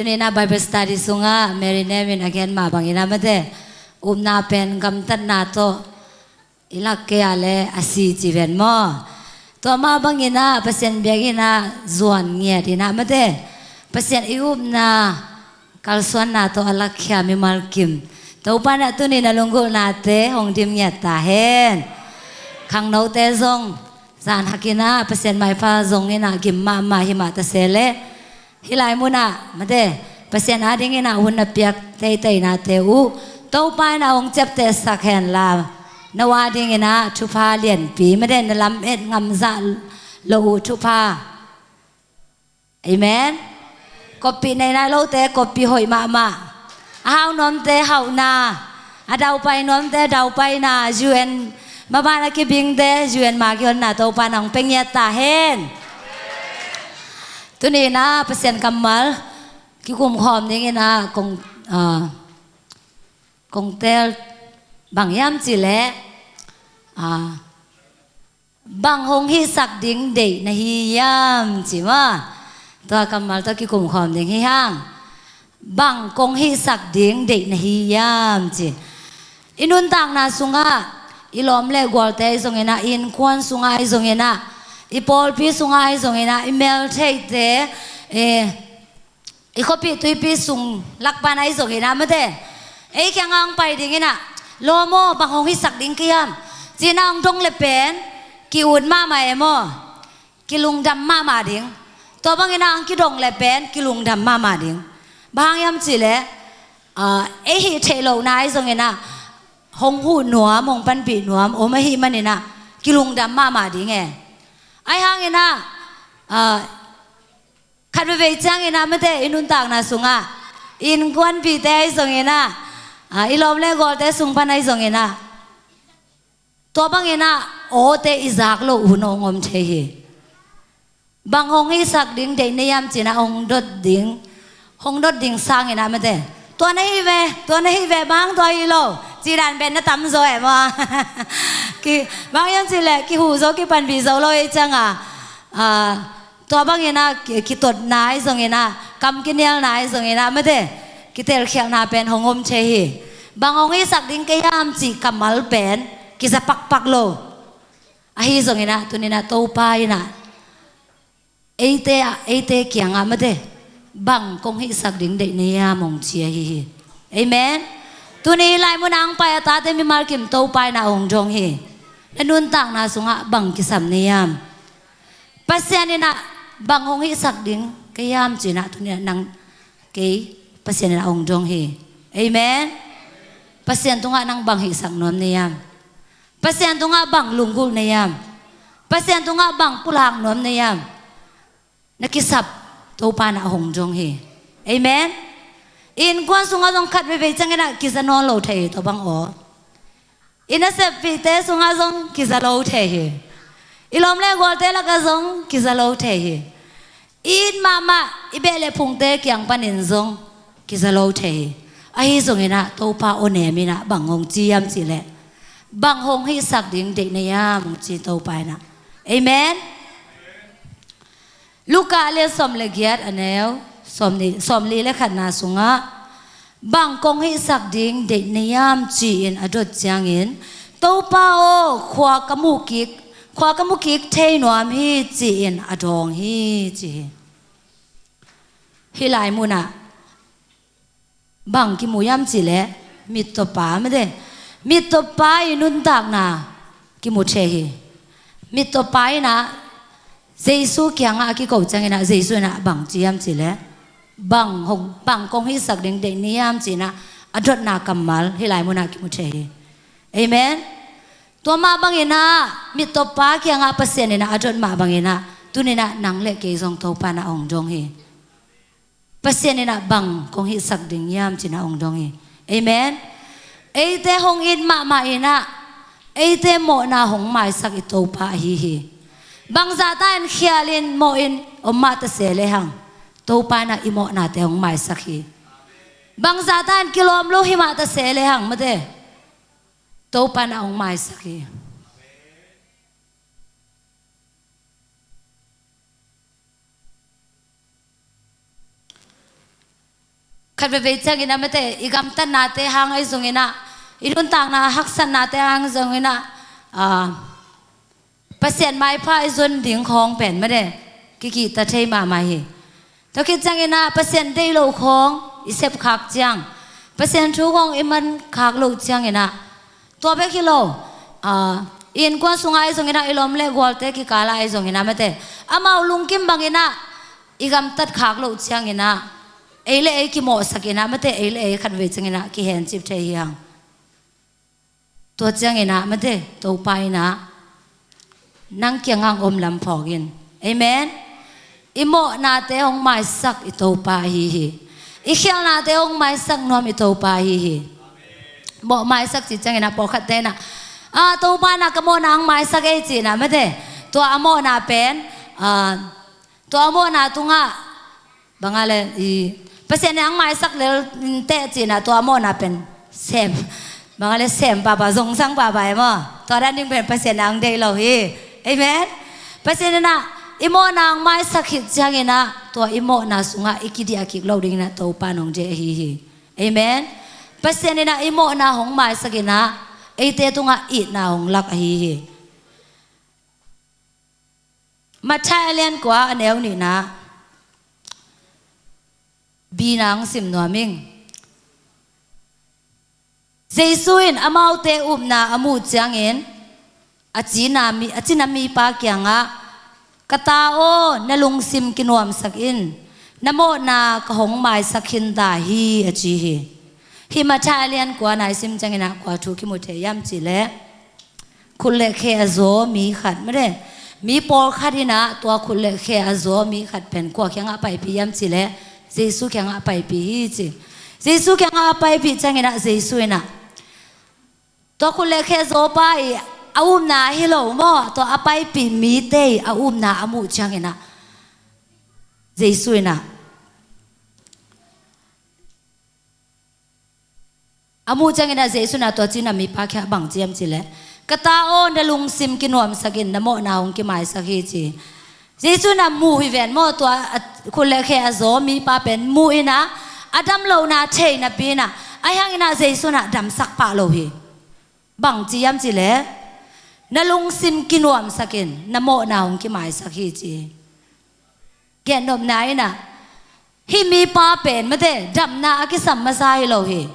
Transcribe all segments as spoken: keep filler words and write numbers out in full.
Tuni-in ah Bible study sungah Mary Nem in a gen mah bangin ah mate, upna pen gamtatna tawh i lak kei a leh a si ci ven maw. Tua mah bangin ah Pasian biakinn ah zuan ngiat in ah mate, Pasian i upna kalsuanna tawh a lakkhia mimal kim, Topa in ah tuni-in a lunggulhnate hong dim ngiat ta hen. Khangnote zong zan hak in ah Pasian maipha zong in ah gim mahmah hi mah ta se leh, hih lai munah mate, Pasian adingin ah hun na piak teiteinate uh Topa in ah hong ciaptehsak hen la, no adingin ah thupha lianpi mate, na lamet ngamzah loh uh thupha. Amen. Koppih nei nai lote koppih hoih mahmah. A hau nuamte hauhna, a daupai nuamte daupaina, U N maban a kibingte U N ma kihonna Topa in ah hong pia ngiat ta hen. Tuni-in ah Pasian kammal kikum khawm dingin ah kong, ah, kong teel bang hiam cih leh, ah, bang hong hihsak ding deih na hi hiam ci maw. Tua kammal tawh kikum khawm ding hi hang. Bang kong hihsak ding deih na hi hiam ci. I nuntakna sungah, i lawm le gualte ahi zongin ah, i innkuan sungah ahi zongin ah, i pawlpi sungah ahi zongin ah, i meltheihte, eh, i khuapi tuipi sung lakpan ahi zongin ah mate, ei kiangah hong pai dingin ah, lawm aw, bang hong hihsak ding ka hiam ci-in ah hong dong le pen ki-ut mahmah e maw. Kilungdam mahmah ding. Tua bangin ah hong kidong le pen kilungdam mahmah ding. Bang hang hiam cih leh, ah, ei hih theih lohna ahi zongin ah, hong huh nuam, hong panpih nuam om ahih manin ah kilungdam mahmah ding e. Ahi hangin ah, ah, khat veivei ciangin ah mate, i nuntakna sungah, i innkuanpihte ahi zongin ah, ah, i lawm le gualte sung pan ahi zongin ah, tua bangin ah awte i zak loh hun hong om thei hi. Bang hong hihsak ding deih na hiam ci-in ah hong dot ding, hong dot ding sangin ah mate, tua na hi ve, tua na hi ve, bang tua hi lo, cih dan pen na tam zaw e maw. Ki, bang hiam cih leh kihuh zo, kipanpih zo lo ahih ciangah, ah, tua bangin ah ki, kitotna ahi zongin ah, kam kinialna ahi zongin ah mate, kitelkhialhna pen hong om thei hi. Bang hong hihsak ding ka hiam cih kammal pen kiza pakpak lo. Ahi zongin ah tuni-in ah Topa in ah eite ah, eite kiangah mate, bang kong hihsak ding deih na hiam hong ci ahi hi. Amen. Tuni hih lai munah hong pai a tate mimal kim Topa in ah hong dong hi. Na nuntakna sungah bang kisam na hiam? Pasian in ah bang hong hihsak ding ka hiam ci-in ah tuni-in ah nang kei Pasian in ah hong dong hi. Amen. Pasian tungah nang bang hihsak nuam na hiam? Pasian tungah bang lunggulh na hiam? Pasian tungah bang pulak nuam na hiam? Na kisap Topa in ah hong dong hi. Amen. I innkuan sungah zong khat veivei ciangin ah kiza nawn lo thei hi, tua bang aw. I naseppihte sungah zong kiza lo thei hi. I lawm le gualte lakah zong kiza lo thei hi. I it mahmah i beh le phungte kiang panin zong kiza lo thei hi. Ahi zongin ah Topa aw nem in ah bang hong ci hiam cih leh, bang hong hihsak ding deih na hiam hong ci Topa in ah. Amen. Luka a lian sawm le giat, a neu sawmnih, sawmli le khatna sungah, bang kong hihsak ding deih na hiam ci-in a dot ciangin, Topa aw, khua ka mu kik, khua ka mu kik thei nuam hi, ci-in a dawng hi, ci hi. Hih lai munah bang kimu hiam cih leh, mittawpa mate, mittawpa i nuntakna kimu thei hi. Mittawpa in ah Jesu kiangah a kiko ciangin ah Jesu in ah bang ci hiam cih leh, bang hong, bang kong hihsak ding deih na hiam ci-in ah a dotna kammal hih lai munah kimu thei hi. Amen. Tua mah bangin ah mittawpa kiangah Pasian in ah a dot mah bangin ah tuni-in ah nang le kei zong Topa in ah hong dong hi. Pasian in ah bang kong hihsak ding hiam ci-in ah hong dong hi. Amen. Eite hong it mahmah in ah eite mawhna hong maisak i Topa ahi hi. Bangzahta in khialin mawhin om mah ta se lehang, Topa in ah i mawhnate hong maisak hi. Bangzahta in kilawm lo hi mah ta se lehang mate, Topa in ah hong maisak hi. khat veivei ciangin ah mate, i gamtatnate hang ahi zongin ah, i nuntakna haksatnate hang zongin ah, ah, Pasian maipha i zon ding khawng pen mate, kikihta thei mahmah hi. Tua khit ciangin ah Pasian deih loh khawng i sep khak ciang, Pasian thu khawng i man khak loh ciangin ah, tua bek hi lo, ah, i innkuan sungah ahi zongin ah, i lawm le gualte kikal ah ahi zongin ah mate, amau lungkim bangin ah i gamtat khak loh ciangin ah, ei le ei kimawhsak in ah mate, ei le ei khat veivei ciangin ah kihencip thei hi hang. Tua ciangin ah mate, Topa in ah nang kiangah hong om lam phawk in. Amen. I mawhnate hong maisak i Topa ahi hi. I khialhnate hong maisak nuam i Topa ahi hi. Mawh maisak cih ciangin ah pawlkhatte in ah, ah, Topa in ah ka mawhna hong maisak ei ci-in ah mate, tua a mawhna pen, ah, tua a mawhna tungah bang a le, i, Pasian in hong maisak lel inteh ci-in ah tua a mawhna pen sem, bang a le, sem pahpah, zongsang pahpah e maw. Tua dan ding pen Pasian in hong deih lo hi. Amen. Pasian in ah i mawhna hong maisak khit ciangin ah, tua i mawhna sungah i kidiah kik loh dingin ah Topa in hong deih ahi hi. Amen. Pasian in ah i mawhna hong maisak in ah, eite tungah itna hong lak ahi hi. Matthai a lian kua, a neu nihna, B-na hong sim nuam ing. Jesu in amaute upna a muh ciangin, a cina mi, a cina mipa kiangah, "Ka ta aw, na lungsim kinuamsak in, na mawhna ka hong maisak khin ta hi," a ci hi. Hih Matthai a lian kua na i sim ciangin ah kua thu kimu thei hiam cih leh, khut le khe a zaw mi khat, mate, mi pawlkhat in ah tua khut le khe a zaw mi khat pen kua kiangah paipih hiam cih leh, Jesu kiangah paipih hi ci. Jesu kiangah a paipih ciangin ah Jesu in ah, tua khut le khe zawpa i a upna hi lo maw, tua a paipih mite i a upna a muh ciangin ah, Jesu in ah, a muh ciangin ah Jesu in ah tua cina mipa kiangah bang ci hiam cih leh, "Ka ta aw, na lungsim kinuamsak in, na mawhna hong kimaisak hi," ci. Jesu in ah mu hi ven maw, tua a khut le khe a zaw mipa pen mu in ah, a dam lohna thei napi in ah, ahi hangin ah Jesu in ah damsak pah lo hi. Bang ci hiam cih leh, "Na lungsim kinuamsak in, na mawhna hong kimaisak hi," ci. Gennopna in ah, hih mipa pen mate, damna a kisam masa hi lo hi.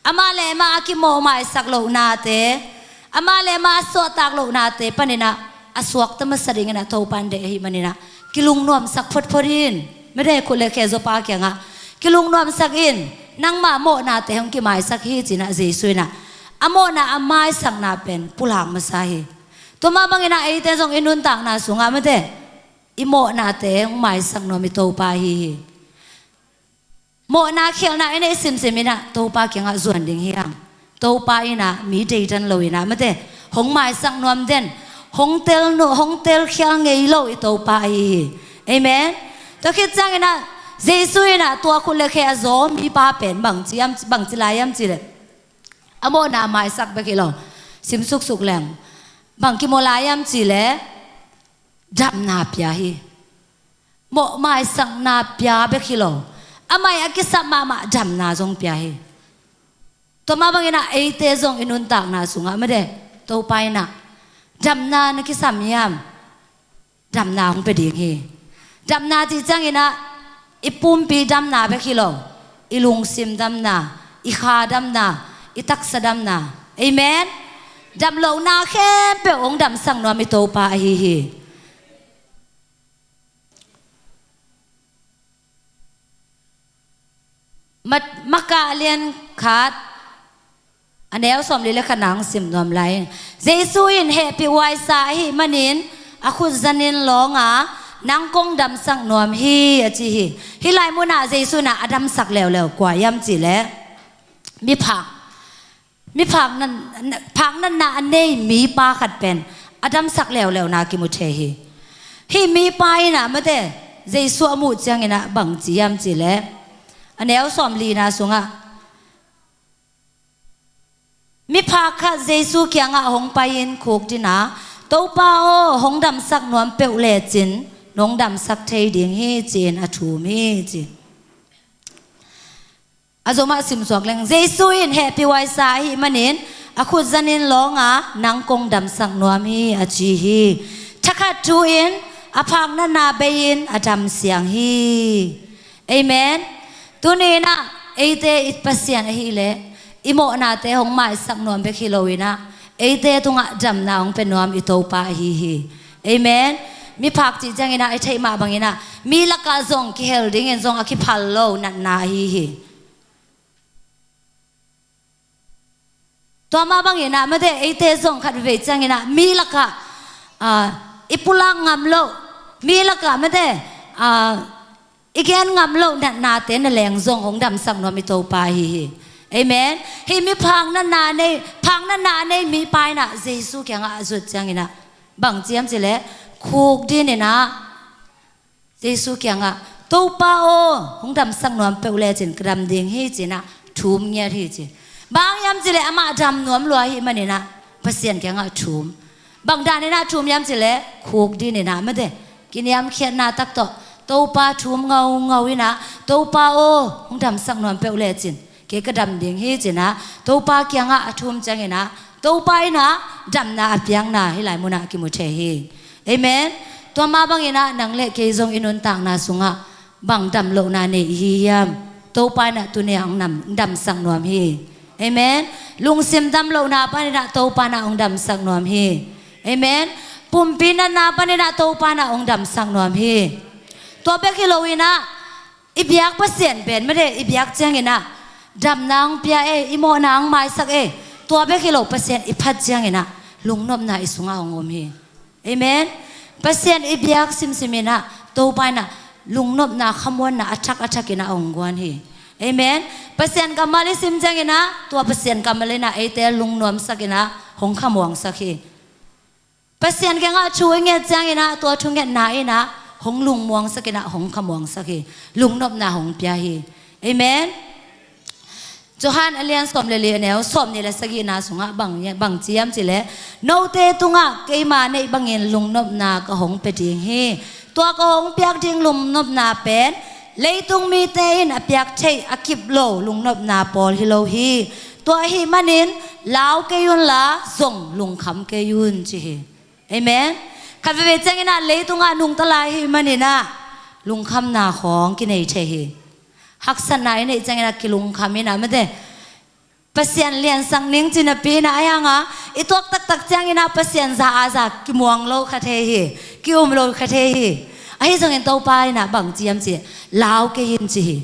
Amah le amah a kimawhmaisak lohnate, amah le amah a suahtak lohnate panin ah a suakta masa dingin ah Topa in deih ahih manin ah, kilungnuamsak photphot in, mate, khut le khe zawpa kiangah, "Kilungnuamsak in, nangmah mawhnate hong kimaisak hi," ci-in ah Jesu in ah a mawhna a maisakna pen pulak masa hi. Tua mah bangin ah eite zong i nuntakna sungah mate, i mawhnate hong maisak nuam i Topa ahi hi. Mawhna khialhna i neih simsim in ah Topa kiangah zuan ding hi hang. Topa in ah mi deidan lo in ah mate, hong maisak nuam den, hong tel nu, hong telkhial ngei lo i Topa ahi hi. Amen. Tua khit ciangin ah Jesu in ah tua khut le khe a zaw mipa pen bang ci hiam, bang ci lai hiam cih leh, a mawhna maisak bek hi lo, sim suksuk leng, bang kimu lai hiam cih leh, damna pia hi. Mawh maisakna pia bek hi lo, amah i a kisap mahmah damna zong pia hi. Tua mah bangin ah eite zong i nuntakna sungah mate, Topa in ah, "Damna na kisam hiam?" Damna hong pia ding hi. Damna cih ciangin ah i pumpi damna bek hi lo, i lungsim damna, i kha damna, i taksa damna. Amen. Damlohna khempeuh hong damsak nuam i Topa ahi hi. Mat-, Marka a lian khat, a neu sawmli le khat na hong sim nuam lai. Jesu in hehpihhuaisa ahih manin a khut zanin lawng a, "Nang kong damsak nuam hi," a ci hi. Hih lai munah Jesu in ah a damsak leuleu kua hiam cih leh, miphak, miphak nan-, phak natna a nei mipa khat pen a damsak leuleuna kimu thei hi. Hih mipa in ah mate, Jesu a muh ciangin ah bang ci hiam cih leh, a neu sawmlina sungah, miphak khat Jesu kiangah hong pai-in khukdin a, "Topa aw, hong damsak nuam peuh lecin nong damsak thei ding hi," ci-in a thum hi ci. A zomah simsuak leng, Jesu in hehpih huaisa ahih manin a khut zanin lawng a, nang kong damsak nuam hi, a ci hi. Thakhat thu in, a phak natna bei-in a damsiang hi. Amen. Tuni-in ah eite i Pasian ahih leh i mawhnate hong maisak nuam bek hi lo-in ah, eite tungah damna hong pia nuam i Topa ahi hi. Amen. Miphak cih ciangin ah i theih mah bangin ah mi lakah zong kihel dingin zong a kiphal lo natna ahi hi. Tua mah bangin ah mate, eite zong khat veivei ciangin ah mi lakah, ah, i pulak ngam loh, mi lakah mate, ah, i gen ngam loh natnate na leng zong hong damsak nuam i Topa ahi hi. Amen. Hih mi phak natna nei, phak natna a nei mipa in ah Jesu kiangah a zut ciangin ah bang ci hiam cih leh, khukdin in ah Jesu kiangah, Topa aw, hong damsak nuam peuh lecin ka dam ding hi, ci-in ah thum ngiat hi, ci. Bang hiam cih leh amah dam nuam lua ahih manin ah Pasian kiangah thum. Bang danin ah thum hiam cih leh, khukdin in ah mate, kiniamkhiatna tak tawh Topa thum ngaungau in ah, Topa aw, hong damsak nuam peuh lecin kei ka dam ding hi, ci-in ah Topa kiangah a thum ciangin ah Topa in ah damna a piakna hih lai munah kimu thei hi. Amen. Tua mah bangin ah nang le kei zong i nuntakna sungah bang dam lohna nei i hi hiam? Topa in ah tuni-a hong nam, damsak nuam hi. Amen. Lungsim dam lohna panin ah Topa in ah hong damsak nuam hi. Amen. Pumpi natna panin ah Topa in ah hong damsak nuam hi. Tua bek hi lo-in ah i biak Pasian pen mate, i biak ciangin ah damna hong pia ei, i mawhna hong maisak ei. Tua bek hi lo, Pasian i phat ciangin ah lungnopna i sungah hong om hi. Amen. Pasian i biak simsim in ah Topa in ah lungnopna, khamuanna a thak a thak in ah hong guan hi. Amen. Pasian kammal i sim ciangin ah tua Pasian kammal in ah eite lungnuamsak in ah hong khamuangsak hi. Pasian kiangah thu i nget ciangin ah tua thungetna in ah hong lungmuangsak in ah hong khamuangsak hi. Lungnopna hong pia hi. Amen. Johan a lian sawm le li, a neu sawmnih le sagihna sungah bang, bang ci hiam cih leh, note tungah keima neih bangin lungnopna ka hong pia ding hi. Tua ka hong piak ding lungnopna pen leitung mite in a piak theih a kip lo lungnopna pawl hi lo hi. Tua ahih manin lau kei unla zong lungkham kei un, ci hi. Amen. Khat veivei ciangin ah leitungah nungta lai ahih manin ah lungkhamna khawng kinei thei hi. Haksatna i neih ciangin ah kilungkham in ah mate, Pasian liansak ning ci napi in ah, ahi hang a i tuak taktak ciangin ah Pasian za a za kimuang lo kha thei hi, ki-um lo kha thei hi. Ahi zongin Topa in ah bang ci hiam cih leh, lau kei in, ci hi.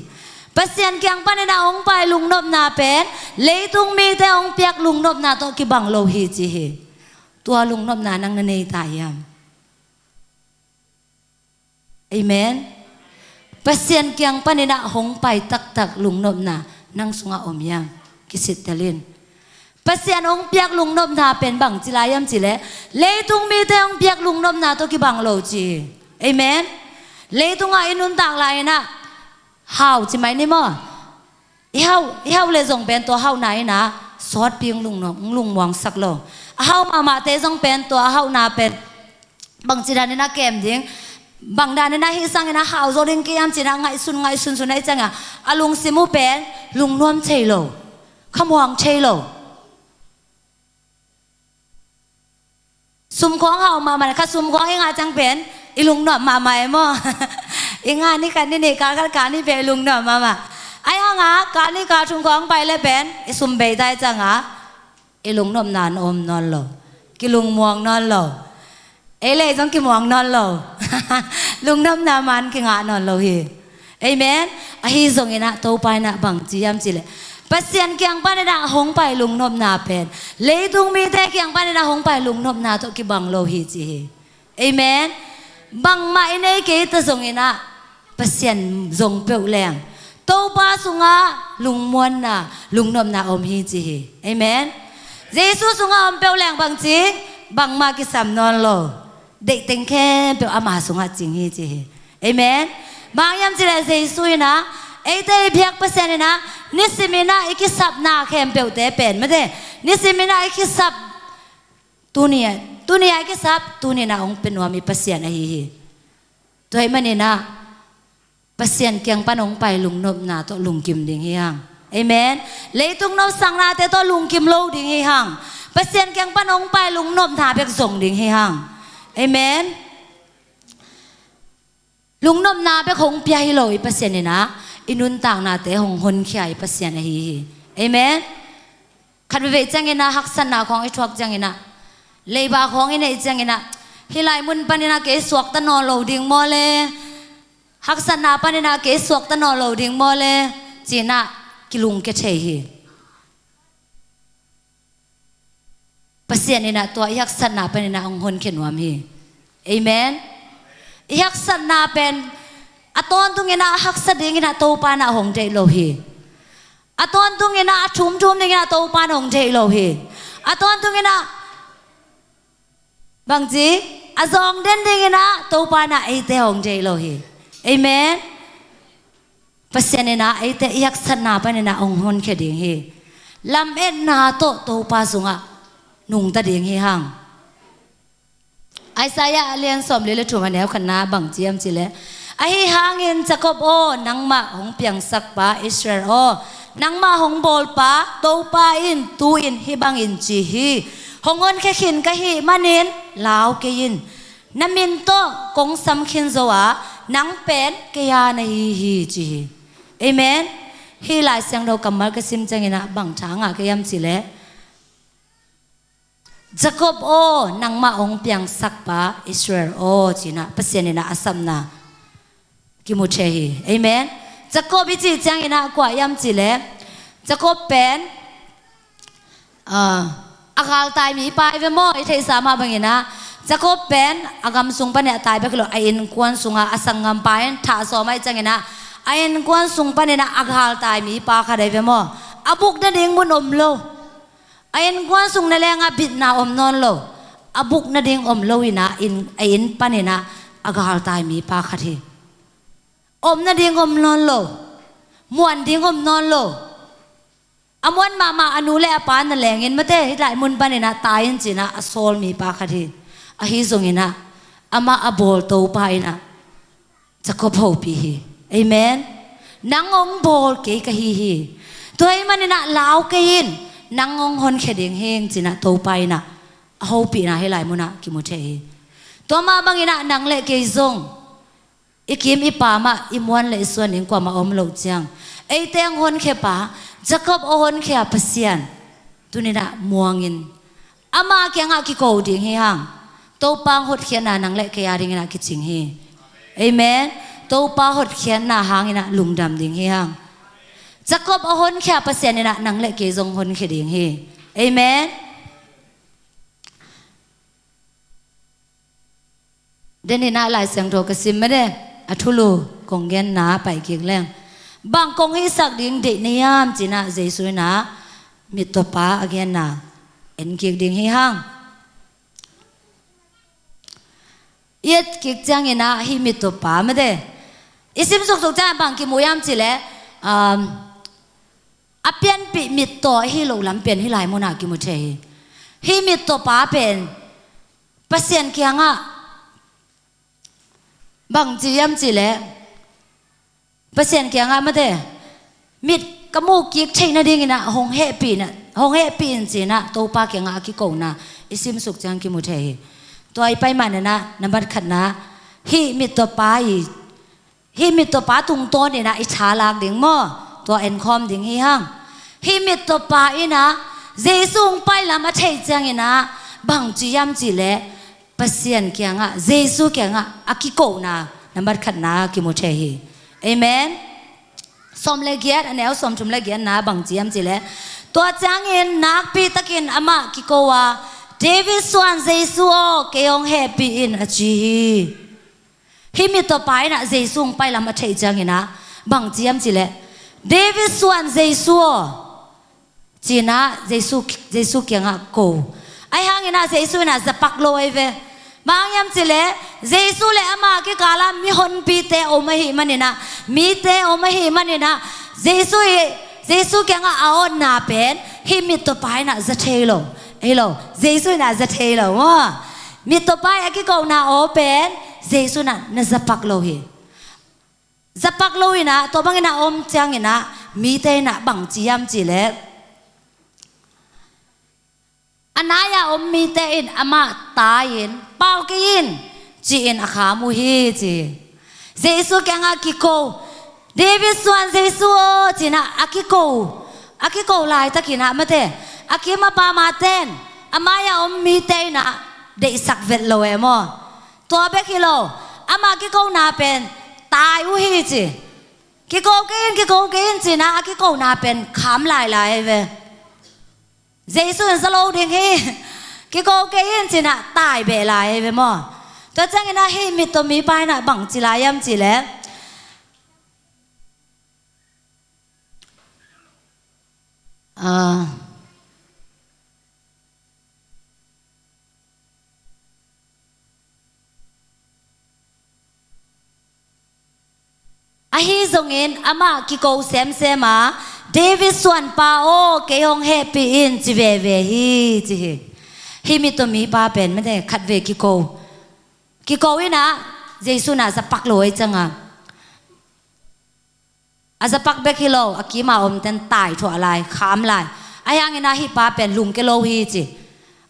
Pasian kiang panin ah hong pai lungnopna pen leitung mite hong piak lungnopna tawh kibang lo hi, ci hi. Tua lungnopna nang na nei ta hiam? Amen. Pasian kiang panin ah hong pai taktak lungnopna nang sungah om hiam? Kisittel in. Pasian hong piak lungnopna pen bang ci lai hiam cih leh, leitung mite hong piak lungnopna tawh kibang lo, ci hi. Amen. Leitungah i nuntak lai-in ah hau ci mai ni maw? I hau, i hau leh zong pen tua hauhna in ah sawtpi hong lungnuam, hong lungmuangsak lo. A hau mahmahte zong pen tua a hauhna pen bangci danin a kem ding, bang danin a hih sangin a hau zo ding kei hiam ci-in a ngaihsun, ngaihsunsun ahih ciangin a lungsim uh pen lungnuam thei lo, khamuang thei lo. Sumkhawng hau mahmah, kha sumkhawng i ngah ciang pen i lungnuam mahmah e maw? I ngah ni khat ni nih, kal khat kal nih pen i lungnuam mahmah. Ahi hang a kal nih kal thum khawng pai leh pen i sum bei ta ahih ciangin i lungnopna na om nawn lo, kilungmuang nawn lo. Ei leh zong kimuang nawn lo. Lungnopna man kingah nawn lo hi. Amen. Ahi zongin ah Topa in ah bang ci hiam cih leh, Pasian kiang panin ah hong pai lungnopna pen leitung mite kiang panin ah hong pai lungnopna tawh kibang lo hi, ci hi. Amen. Bangmah i nei kei ta zongin ah Pasian zong peuh leng Topa sungah lungmuanna, lungnopna om hi, ci hi. Amen. Jesu sungah om peuh leng bang ci, bangmah kisam nawn lo. Deih teng khempeuh ama sungah cing hi, ci hi. Amen. Bang hiam cih leh Jesu in ah, eite i biak Pasian in ah, nisimin ah i kisapna khempeuhte pen, mate, nisimin ah i kisap, tuni, tuni a i kisap, tuni-in ah hong pia nuam i Pasian ahi hi. Tua ahih manin ah Pasian kiang pan hong pai lungnopna tawh lungkim ding hi hang. Amen. Leitung nopsaknate tawh lungkim lo ding hi hang. Pasian kiang pan hong pai lungnopna bek zong ding hi hang. Amen. Lungnopna bek hong pia hi lo i Pasian in ah, i nuntaknate hong honkhia i Pasian ahi hi. Amen. Khat veivei ciangin ah haksatna khawng i thuak ciangin ah, leiba khawng i neih ciangin ah, hih lai mun panin ah kei suakta nawn lo ding maw le, haksatna panin ah kei suakta nawn lo ding maw le, ci-in ah kilungkia thei hi. Pasian in ah tua i haksatna panin ah hong honkhia nuam hi. Amen. I haksatna pen a tawntungin ah haksa dingin ah Topa in ah hong deih lo hi. A tawntungin ah a thumthum dingin ah Topa in ah hong deih lo hi. A tawntungin ah bangci, a zawng den dingin ah Topa in ah eite hong deih lo hi. Amen. Pasian in ah eite i haksatna panin ah hong honkhia ding hi. Lametna tawh Topa sungah nungta ding hi hang. Isaiah a lian sawmli le thum a neu khatna bang ci hiam cih leh, ahi hangin Jacob aw, nangmah hong piangsakpa, Israel aw, nangmah hong bawlpa Topa in tu-in hih bangin ci hi: Hong honkhia khin ka hih manin lau kei in. Na min tawh kong sam khin zo a, nang pen kei a na hi hi, ci hi. Amen. Hih Lai Siangtho kammal ka sim ciangin ah bang tha ngah ka hiam cih leh, Jacob aw, nangmah hong piangsakpa, Israel aw, ci-in ah Pasian in ah a sapna kimu thei hi. Amen. Jacob i cih ciangin ah kua hiam cih leh, Jacob pen, ah, a galtai mipa hi ve maw, i theihsa mah bangin ah, Jacob pen a gam sung panin ah tai bek hi lo, a innkuan sungah a sanggampa in thah sawm ahih ciangin ah, a innkuan sung panin ah a galtai mipa khat hi ve maw. A buk nading mun om lo. A innkuan sung nangawn ah bitna om nawn lo. A buk nading om lo in ah, inn, a inn panin ah a galtai mipa khat hi. Om nading om nawn lo. Muan ding om nawn lo. A muan mahmah a nu le a pa na lengin, mate, hih lai mun panin ah tai in ci-in ah a sawl mipa khat hi. Ahi zongin ah, amah a bawl Topa in ah Jacob hopih hi. Amen. Nang hong bawl kei ka hi hi. Tua ahih manin ah lau kei in, nang hong honkhia ding hi ing, ci-in ah Topa in ah a hopihna hih lai munah kimu thei hi. Tua mah bangin ah nang le kei zong, i kim i pam ah i muan le i suan ding kuamah om loh ciang, eite hong honkhiapa, Jacob a honkhia Pasian tuni-in ah muangin, ama kiangah kiko ding hi hang. Topa hong hotkhiatna nang le kei a dingin ah kicing hi. Amen. Topa hotkhiatna hangin ah lungdam ding hi hang. Jacob a honkhia Pasian in ah nang le kei zong honkhia ding hi. Amen. Denin ah Lai Siangtho ka sim mah de, a thulu kong genna pai kik leng. Bang kong hihsak ding deih na hiam, ci-in ah Jesu in ah mittawpa a genna en kik ding hi hang. I et kik ciangin ah hih mittawpa mah de, i sim suksuk ciangin bang kimu hiam cih leh, um, a pianpih mittaw ahi loh lam pen hih lai munah kimu thei hi. Hih mittawpa pen Pasian kiangah bang ci hiam cih leh, Pasian kiangah mate, mit ka mu kik theih nadingin ah hong hehpih in, hong hehpih in ci-in ah Topa kiangah a kikona i sim suk ciang kimu thei hi. Tua i pai manin ah, nambat khatna, hih mittawpa i, hih mittawpa tungtawnin ah i tha lak ding maw, tua enkhawm ding hi hang. Hih mittawpa in ah Jesu hong pai lam a theih ciangin ah bang ci hiam cih leh, Pasian kiangah, Jesu kiangah a kikona nambat khatna kimu thei hi. Amen. Sawm le giat, a neu sawmthum le giatna bang ci hiam cih leh, tua ciangin nakpi takin amah kiko a, David suan Jesu aw, kei hong hehpih in, a ci hi. Hih mittawpa in ah Jesu hong pai lam a theih ciangin ah bang ci hiam cih leh, David suan Jesu aw, ci-in ah Jesu, Jesu kiangah ko. Ahi hangin ah Jesu in ah zapak lo ahi ve. Bang hang hiam cih leh, Jesu le ama kikal ah mihonpite om ahih manin ah, mite om ahih manin ah, Jesu i, Jesu kiangah a awtna pen hih mittawpa in ah za thei lo. Ahi lo, Jesu in ah za thei lo maw. Mittawpa i a kikona aw pen Jesu in ah na zapak lo hi. Zapak lo in ah, tua bangin ah om ciangin ah, mite in ah bang ci hiam cih leh, a nai-a om mite in amah tai-in, "Pau kei in," ci-in a kham uh hi ci. Jesu kiangah kiko, "David suan Jesu aw," ci-in ah a kiko, a kiko laitakin ah mate, a kim a pam a ten, a mai-a om mite in ah deihsak vet lo e maw. Tua bek hi lo, amah kikona pen tai uh hi ci. "Kiko kei in, kiko kei in," ci-in ah a kikona pen kham lailai hi ve. Jesu in za lo ding hi. "Kiko kei in," ci-in ah tai beh lai hi ve maw. Tua ciangin ah hih mittaw mipa in ah bang ci lai hiam cih leh, ah, ahi zongin amah kiko semsem a, "David suanpa aw, kei hong hehpih in," ci veve hi ci hi. Hih mittaw mipa pen mate khatvei kiko, kiko in ah Jesu in ah zapak lo ahih ciangin, a zapak bek hi lo, a kim a om ten tai thuah lai, kham lai. Ahi hangin ah hih pa pen lungke lo hi ci.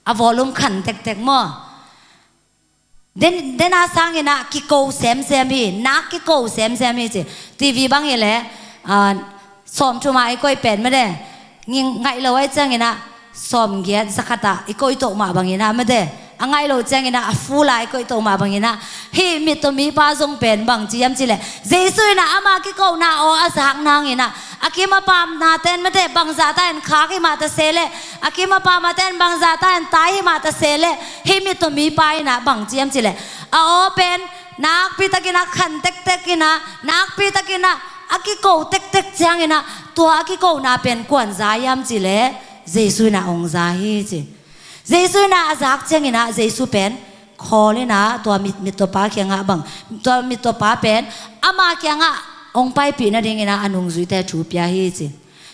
A volume khan tektek maw. Den, den a sangin ah kiko semsem hi, nak kiko semsem hi ci. TV bang hi leh, ah, sawmthum a i koih pen mate, ngi-, ngaih lo ahih ciangin ah sawmgiat, za khat ah i koih toh mah bangin ah mate, a ngaih loh ciangin ah a full a i koih toh mah bangin ah, hih mittaw mipa zong pen bang ci hiam cih leh, Jesu in ah ama kikona aw a zak nangin ah, a kim a pamna ten mate bangzah ta in khak hi mah ta se leh, a kim a pamna ten bangzah ta in tai hi mah ta se leh, hih mittaw mipa in ah bang ci hiam cih leh, a aw pen nakpi takin ah khan tektek in ah, nakpi takin ah a kiko tektek ciangin ah, tua a kikona pen kua'n za hiam cih leh, Jesu in ah hong za hi ci. Jesu in ah a zak ciangin ah Jesu pen khawl in ah tua mit, mittawpa kiangah bang, tua mittawpa pen ama kiangah hong paipih nadingin ah a nungzuite thu pia hi ci.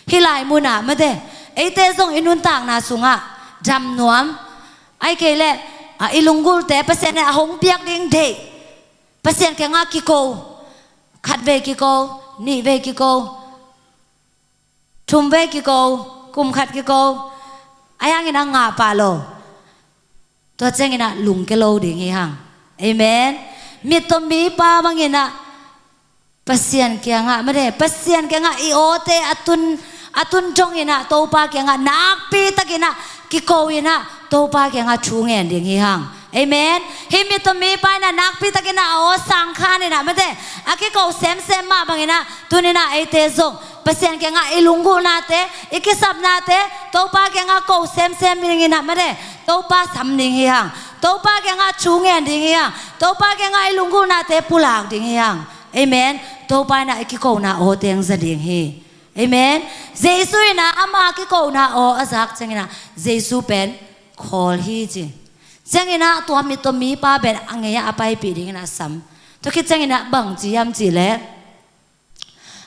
Hih lai munah mate, eite zong i nuntakna sungah dam nuam, ahih kei leh, ah, i lunggulte Pasian in ah hong piak ding deih, Pasian kiangah kiko, khatvei kiko, nihvei kiko, thumvei kiko, kum khat kiko, ahi hangin ah ngah pah lo. Tua ciangin ah lungke lo ding hi hang. Amen. Mittaw mipa bangin ah Pasian kiangah mate, Pasian kiangah i awte a tun, a tun dongin ah Topa kiangah nakpi takin ah kiko in ah Topa kiangah thu ngen ding hi hang. Amen. Hih mittaw mipa in ah nakpi takin ah a aw sang khan in ah mate, a kiko semsem mah bangin ah tuni-in ah eite zong Pasian kiangah i lunggulhnate, i kisapnate Topa kiangah ko semsem dingin ah mate, Topa sam ding hi hang. Topa kiangah thu ngen ding hi hang. Topa kiangah i lunggulhnate pulak ding hi hang. Amen. Topa in ah i kikona aw teng za ding hi. Amen. Jesu in ah ama kikona aw a zak ciangin ah Jesu pen khawl hi ci. Ciangin ah tua mittaw mipa pen a ngei ah a paipih dingin ah sam. Tua khit ciangin ah bang ci hiam cih leh,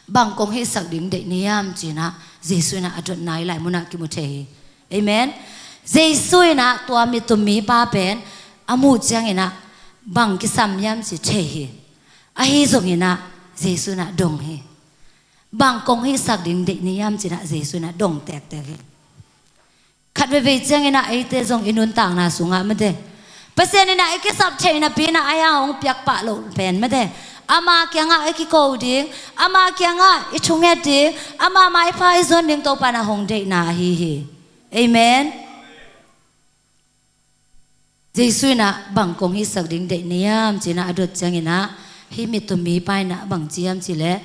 bang kong hihsak ding deih na hiam ci-in ah Jesu in ah a dotna hih lai munah kimu thei hi. Amen. Jesu in ah tua mittaw mipa pen a muh ciangin ah bang kisam hiam ci thei hi. Ahi zongin ah Jesu in ah dong hi. Bang kong hihsak ding deih na hiam ci-in ah Jesu in ah dong tektek hi. Khat veivei ciangin ah eite zong i nuntakna sungah mate, Pasian in ah i kisap theih napi-in ah a hiang hong piak pah loh pen mate, ama kiangah i kiko ding, ama kiangah i thunget ding, ama maipha i zon ding Topa in ah hong deihna ahi hi. Amen. Jesu in ah bang kong hihsak ding deih na hiam ci-in ah a dot ciangin ah hih mittaw mipa in ah bang ci hiam cih leh,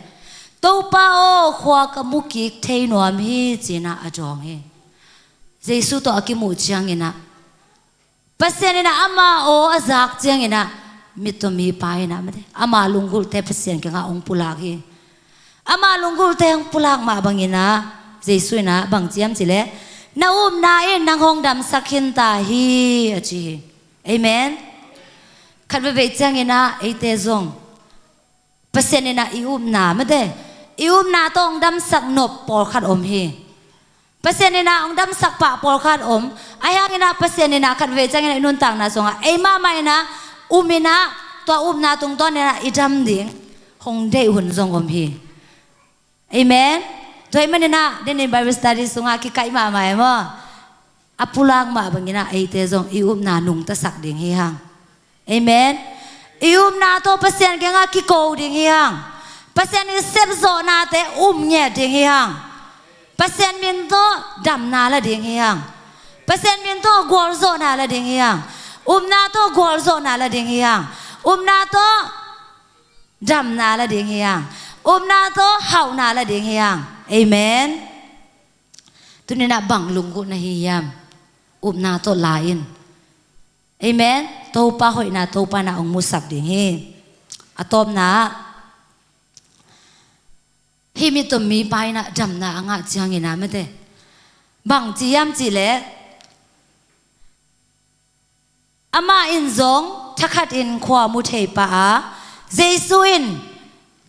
Topa aw, khua ka mu kik thei nuam hi ci-in ah a dawng hi. Jesu tawh a kimuh ciangin ah, Pasian in ah ama aw a zak ciangin ah mittaw mipa in ah mate, ama lunggulhte Pasian kiangah hong pulak hi. Ama lunggulhte hong pulak mah bangin ah Jesu in ah bang ci hiam cih leh, na upna in nang hong damsak khin ta hi a ci hi. Amen. Khat veivei ciangin ah eite zong Pasian in ah i upna mate, i upna tawh hong damsak nop pawlkhat om hi. Pasian in ah hong damsak pah pawlkhat om. Ahi hangin ah Pasian in ah khat veivei ciangin ah i nuntakna sungah ei mahmah in ah um in ah tua upna tungtawn in ah i dam ding hong deih hun zong om hi. Amen. Tua ahih maninah, den in Bible study sungah kikaih mahmah e maw. A pulak mah banginah eite zong i upna nungtasak ding hi hang. Amen. I upna tawh Pasian kiangah kiko ding hi hang. Pasian i sepzawhnate um ngiat ding hi hang. Pasian min tawh damna la ding hi hang. Pasian min tawh gualzawhna la ding hi hang. Upna tawh gualzawhna la ding hi hang. Upna tawh damna la ding hi hang. Upna tawh hauhna la ding hi hang. Amen. Tuninah bang lunggulh na hi hiam? Upna tawh la in. Amen. Topa hoihna, Topa na hong musak ding hi. A tawpna ah, hih mi tawh mipa inah damna a ngah cianginah mate, bang ci hiam cihleh, amah in zong thakhatin khua mu thei pah a, Jesu in,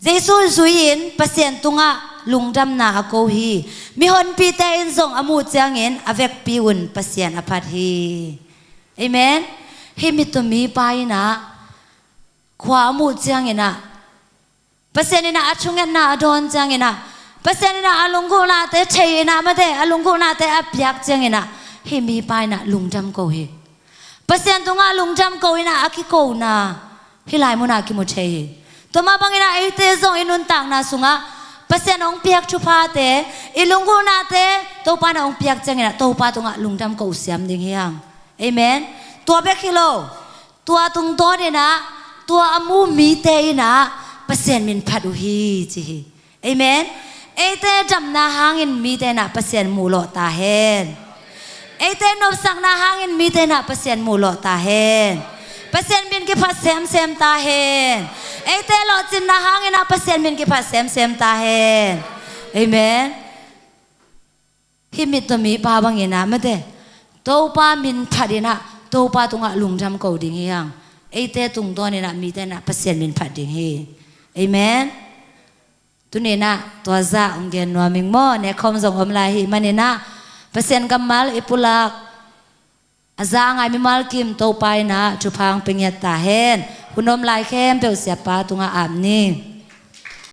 Jesu zui-in Pasian tungah lungdamna a ko hi. Mihonpite in zong a muh ciangin a vekpi un Pasian a phat hi. Amen. Hih mi tawh mipa inah khua a muh cianginah, Pasian inah a thungetna a dawn cianginah, Pasian inah a lunggulhnate thei inah mate, a lunggulhnate a piak cianginah, hih mipa inah lungdam ko hi. Pasian tungah lungdam ko inah a kikona hih lai munah kimu thei hi. Tua mah banginah eite zong i nuntakna sungah Pasian hong piak thuphate, i lunggulhnate Topa na hong piak cianginah Topa tungah lungdam ko siam ding hi hang. Amen. Tua bek hi lo. Tua tungtawninah, tua a mu mite inah Pasian min phat uh hi ci hi. Amen. Eite damna hangin mite inah Pasian muhlawh ta hen. Eite nopsakna hangin mite inah Pasian muhlawh ta hen. Pasian min kiphat semsem ta hen. Eite lawhcinna hanginah Pasian min kiphat semsem ta hen. Amen. Hih mi tawh mipa banginah mate, Topa min phat inah Topa tungah lungdam ko ding hi hang. Eite tungtawninah mite inah Pasian min phat ding hi. Amen. Tuninah tua zah hong gen nuam ing maw. Nekhawm zong om lai hi maninah Pasian kammal i pulak a za a ngai mimal kim Topa inah thupha hong pia ngiat ta hen. Hun om lai khempeuh siapa tungah ap ni.